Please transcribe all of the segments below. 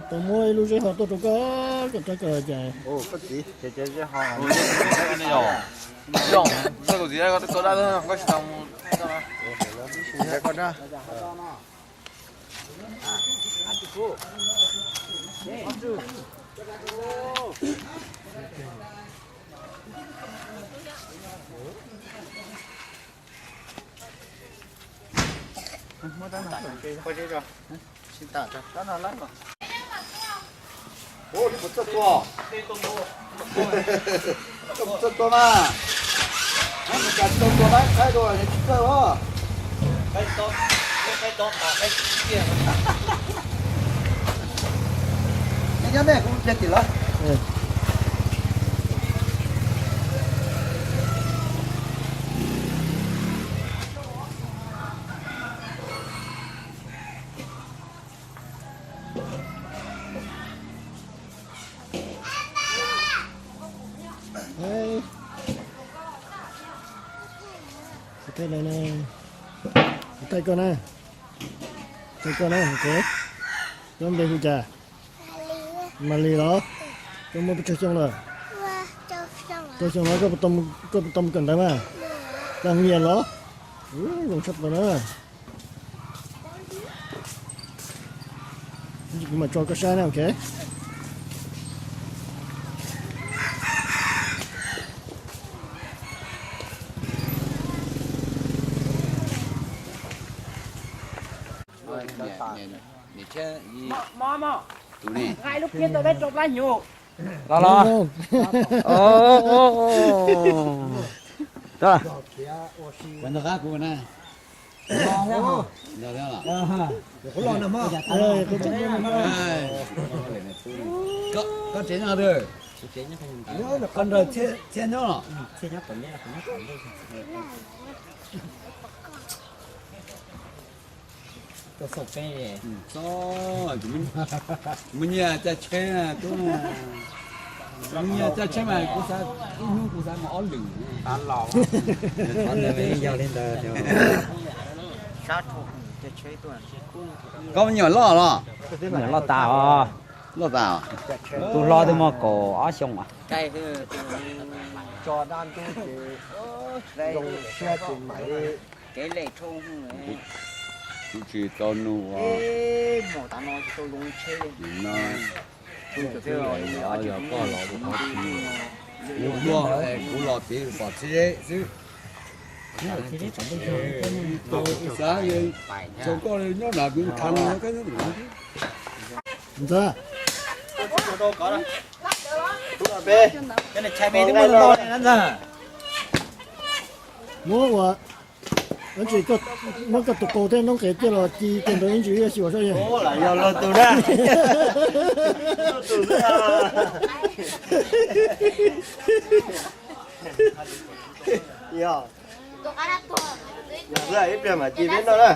Tau muab ib lub zeb ho tuaj rau koj, koj rov koj cas. Koj txiv, koj txiv, koj tsis tau mus, koj tsis tau. Ua li puas txawj tua? Koj puas txawj tua mas? Mus cas tsis tau tua, qaib qaib dua es tsis txawj os. Nyob nej kuv pliag tim lawv. Kuv thaij koj na, thaij koj na, ok. Koj npe hu cas? Malis los? Koj muaj pes tsawg xyoo lawm? Rau xyoo los koj puas tau mus kawm ntawv mas? Koj nyiam los? Zoo tshaj plaws na. Kuv mam tso koj saib na, ok. Los los. Kuv ntag qab kuv na. Koj tsev nyob twg? Koj nrog Txhiaj nyob los? Mus nyiag caj tsheb, mus nyiag caj tsheb mas kuv xav, ib hnub kuv xav mus ob lwm. Qhov ntawd yog li ntawd. Koj me nyuam loj los? Me nyuam loj tas os. Loj tas os. Tus hlob twb muaj kaum ob xyoo os. Kuv tsis tau nug ua. Yog koj los kuv qhov tsis, kuv tuaj es kuv los txiv pom txhib zeb xwb. Kuv xav rau koj nyob nram kuv khav no koj nyob. Ntxawg, muab ua, muab koj tus qau thiab noob qes ciaj los ci kiag ntawd ib ntsis ib xyuas saib. Yog luag tus na. Yog, yog ib pliag mam ci peb noj na.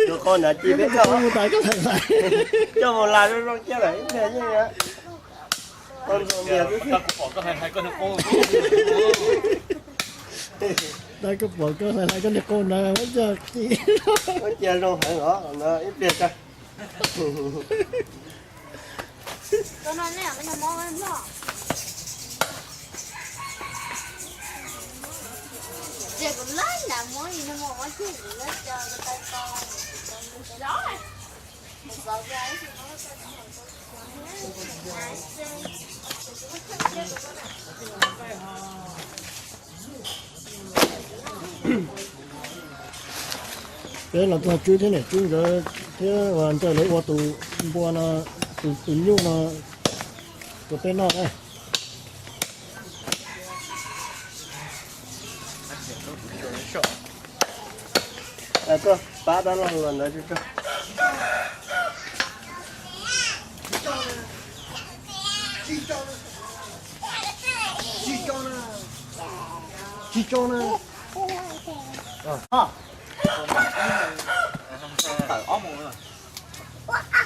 Tus qau nrad ci peb noj. Coj mus las zoo zoo cia lawm ib pliag yeej. Tag koj pom koj hais hais koj niag qau ntawd muab coj ci. Ua cia zoo heev os, ib pliag tag. Peb los txog Tswb thiab niam Tswb nkawd thiab uas ntawm lawv ua tus npua no, tus nyuj no rau peb noj na. Koj pab dab laug los ntawd tso. Tsis tso na.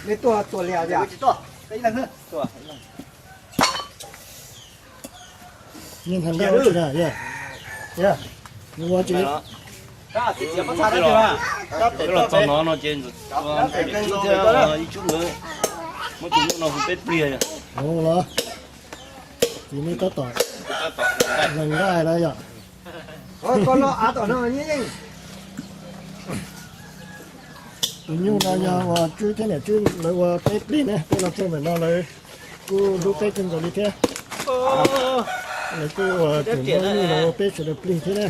Neb tuaj tua lias tias. Nws ua tsis, Los txog no no ces ib tsub nkawd muab tus nyuj no hu peb plig. Los, ces nej tab tom lees nqaij na yom. Tus nyuj no yog uas Tswb thiab niam Tswb lawv ua peb plig ne, peb los txog ntawm no lawv kuj hlub peb kawg nkaus li thiab. Lawv kuj ua tseem muab nyuj los ua peb sawv daws plig thiab na.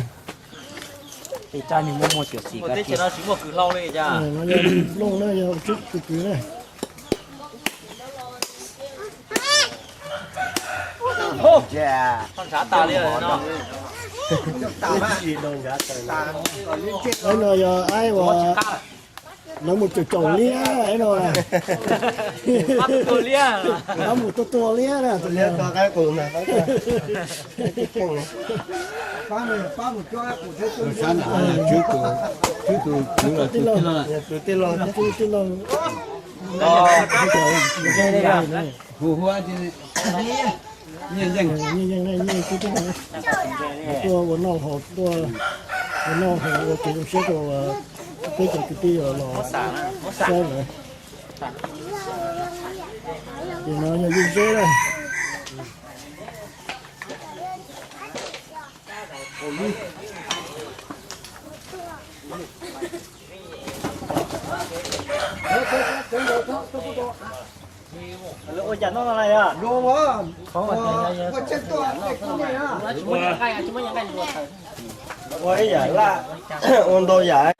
Peb rab niag muaj muaj cuam xim no tsis muaj kws hlau li cas. No yog nplooj na, yog ua tswb kws kws na. Ntshav tas li no. Aib no yog aib uas lawv mus caum caum liab aib no. Aib mus tua tua liab na. Tus tij laug, tus tij laug hu hu nyiaj yeej, nyiaj yeej tib tib no. Tuaj ua noj haus, tuaj ua noj haus ua kev zoo siab rau peb cov kwv tij los saib lawm. Ces no yog yij zeb na. Lawv ua cas noj no na yog? Ua ib yam laj, ua ntau yam.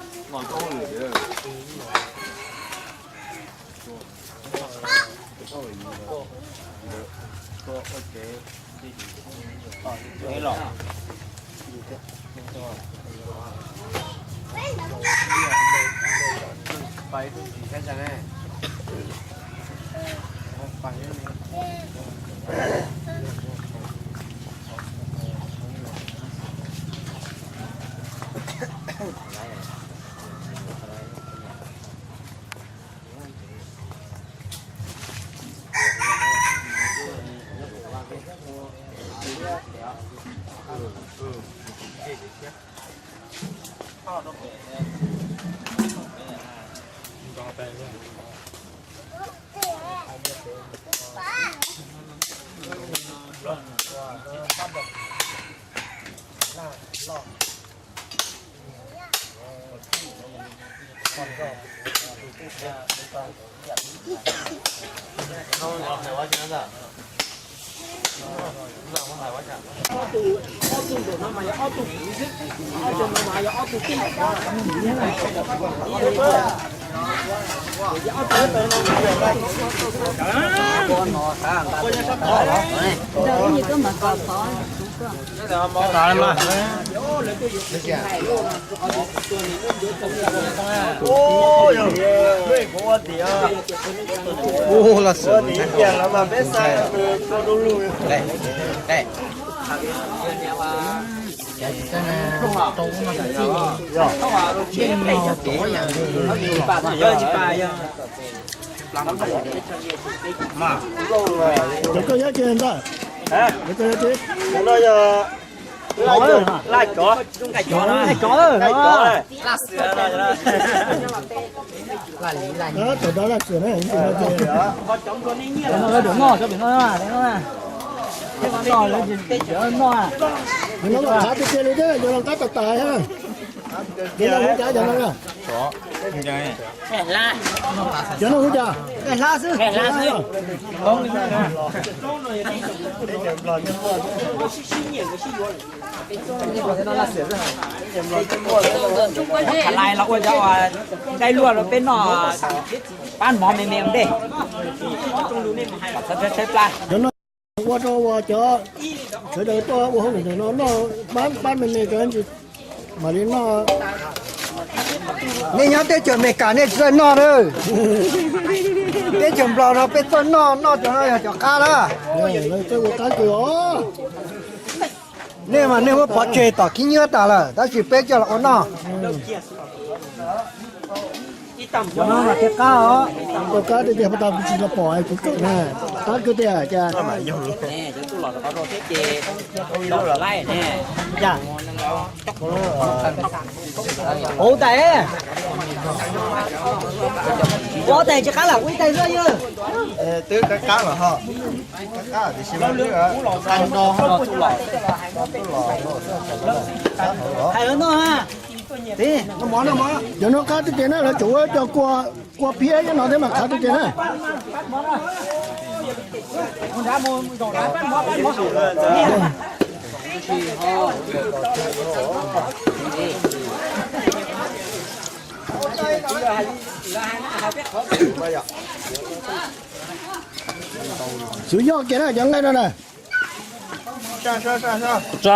Cov koj nyob tsis ntag? Cov koj tsis? Laj cov, laj cov, laj cov. Tom dab laj xwm na, no cov nplua nej nyiaj los. Cov no lawv noj, cov pem no noj. Cov no los khav tiag tiag li thiab, cov no qab tas tas thiab. Cov no hu cas cov no na? Cov no hu cas? Hla xwb. Lais los ua cov dai luaj los peb noj pab mov me me ua ntej. Ua rau uas cov sawv daws tuaj ua hauj lwm ntawm no noj pab me me rau ntsis mam li noj. Nej nyob teb chaws Amelikas nej tsis txawj noj na. Teb chaws Nplog no peb txawj noj, noj cov no yog cov qab na. Lawv txawj ua qab kawg os. Nej mas nej muab pov tseg tom khib nyiab tas lawm, tab sis peb coj los ua noj. Cov no mas thiaj qab os. Ua qab tiag tiag, pas tas kuv tsis tau pom kuv kawm na. Qab kwv tij cas? Ua tais, ua tais tsis qab los ua ib tais xwb yog. Twb qab qab los ho, qab qab tiam sis mas twb qab no. Hais lawv noj ha. Cov no qab tiag tiag na, lawv tsum ua cov kua phiab nyob no thiab mas qab tiag tiag na. Xub yog kiag na cov nqaij no na. Tsa,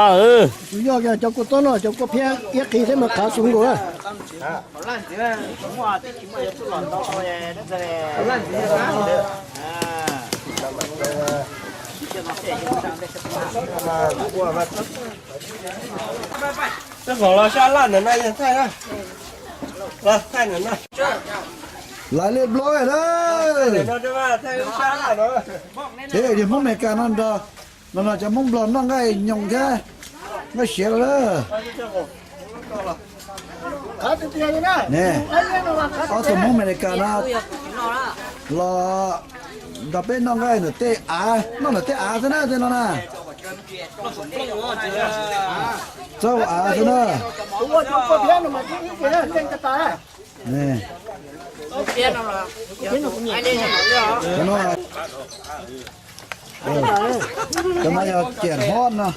xub yog kiag cov kua txob no, cov kua phiab iab qis thiab mas qab xub nkaus na. Los sab laj ntawm no, thaij ntawm no. Laiv li Nplog na. Ces yog Hmoob Amelikas no nrog, no no cov Hmoob Nplog noj nqaij nyoos thiab nqaij siav lawm. Ne, ob tug Hmoob Amelikas no los nrog peb noj nqaij ntawm tej av, noj ntawm tej av xwb na tej no na. Txaus av xwb na. Cov no yog ciam hmob no.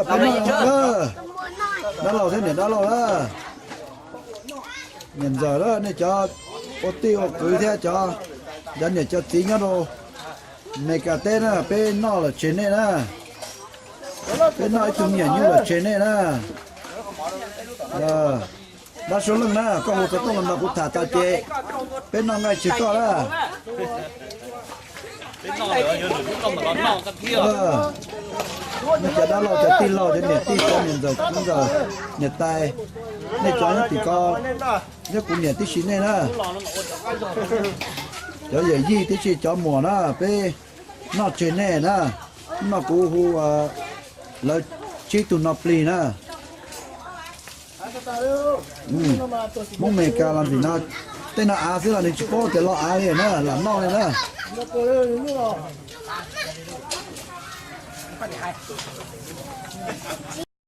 Peb noj, dab laug thiab niam dab laug na. Niam ntxawm na, nej cov ua tij ua kwv thiab cov, cov niam cov txiv nyob rau Amelikas teb na, peb noj lom tseg nej na. Peb noj ib tug me nyuam nyuj lom tseg nej na. Dab Suab Leej na, koj hu xov tooj los nrog kuv tham tas ces peb noj nqaij tseg koj na. Nej cov dab laug cov tij laug cov niam tij cov niam ntxawm tub ntxawm niam tais, nej cov nyob tim ko, nyob kuv niam tib si nej na. Cov yawm yij tib si cov muam na, peb noj tseg nej na. Noj kuv hu lawv tsib tug no plig na. Hmoob Amelikas los tim no, tej no av xwb los nws tsis paub tias los av li na, lam noj li na.